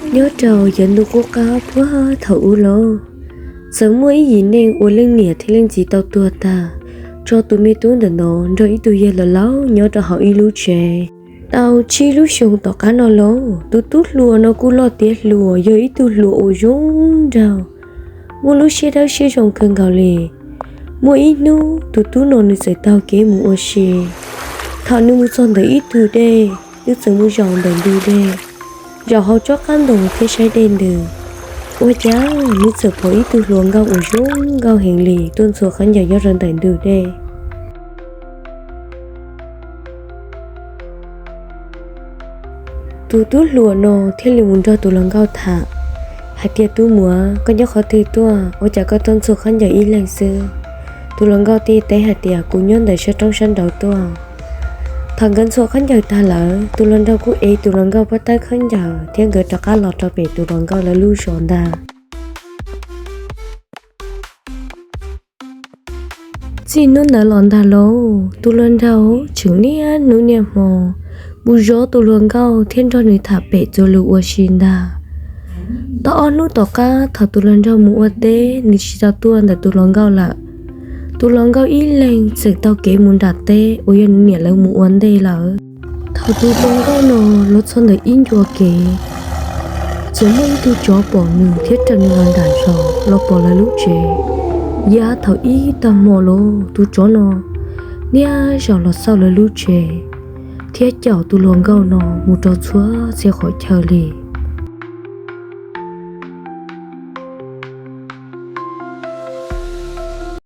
Nyob rau yav ntuj qub qab puag thaum ub los, txawm muaj ib yim neeg ua leej niam thiab leej txiv tau tuag tag, tso tus me tub ntawm no nrog ib tug yawg laus laus nyob rau hauv ib lub tsev. Tau tsib lub xyoo tom qab no los, tus tub hluas no kuj loj tiav hluas, yog ib tug hluas uas zoo nraug, muaj lub siab dawb siab zoo kawg nkaus li. Muaj ib hnub tus tub no nws txawm taug kev mus ua si. Thaum nws mus txog ntawm ib tug dej, nws txawm mus zaum ntawm ntug dej, zaum hauv tsob qab ntoo thiab saib dej ntws. Ua cas nws txawm pom ib tug hluas nkauj uas zoo nkauj heev li tuaj ntxhua khaub ncaws nyob rau ntawm ntug dej. Tus tub hluas no thiaj li mus nrog tus hluas nkauj tham hais tias, Tub muam, koj nyob qhov twg tuaj, ua cas koj tuaj ntxhua khaub ncaws ib leeg xwb? Tus hluas nkauj thiaj teb hais tias, Kuv nyob ntawm sab roob sab nraud tuaj. Thaum nkawd ntxhua khaub ncaws tag lawm, tus hluas nraug kuj ev tus hluas nkauj pob tawb khaub ncaws thiab nkawd rov qab los rau pem tus hluas nkauj lawv lub zos ntag. Txij hnub ntawd los ntag lauj, tus hluas nraug tseem niaj hnub niaj hmo mus zov tus hluas nkauj thiab nrog nws tham pem txuas lus ua si ntag. Tau ob hnub tom qab thaum tus hluas nraug mus ua teb, nws tsis tau tuaj ntawm tus hluas nkauj lawm, tus hluas nkauj ib leeg txawm taug kev mus nram teb uas yog nws niam lawv mus ua ntej lawm. Thaum tus hluas nkauj no los txog ntawm ib ncua kev, txawm muaj ib tug tsov pom nws thiab raws nws los nram zos los pom lawv lub tsev. Yav thaum ib tag hmo los tus tsov no niaj zaus los xauj lawv lub tsev thiab caum tus hluas nkauj no mus rau txhua txhia qhov chaw li.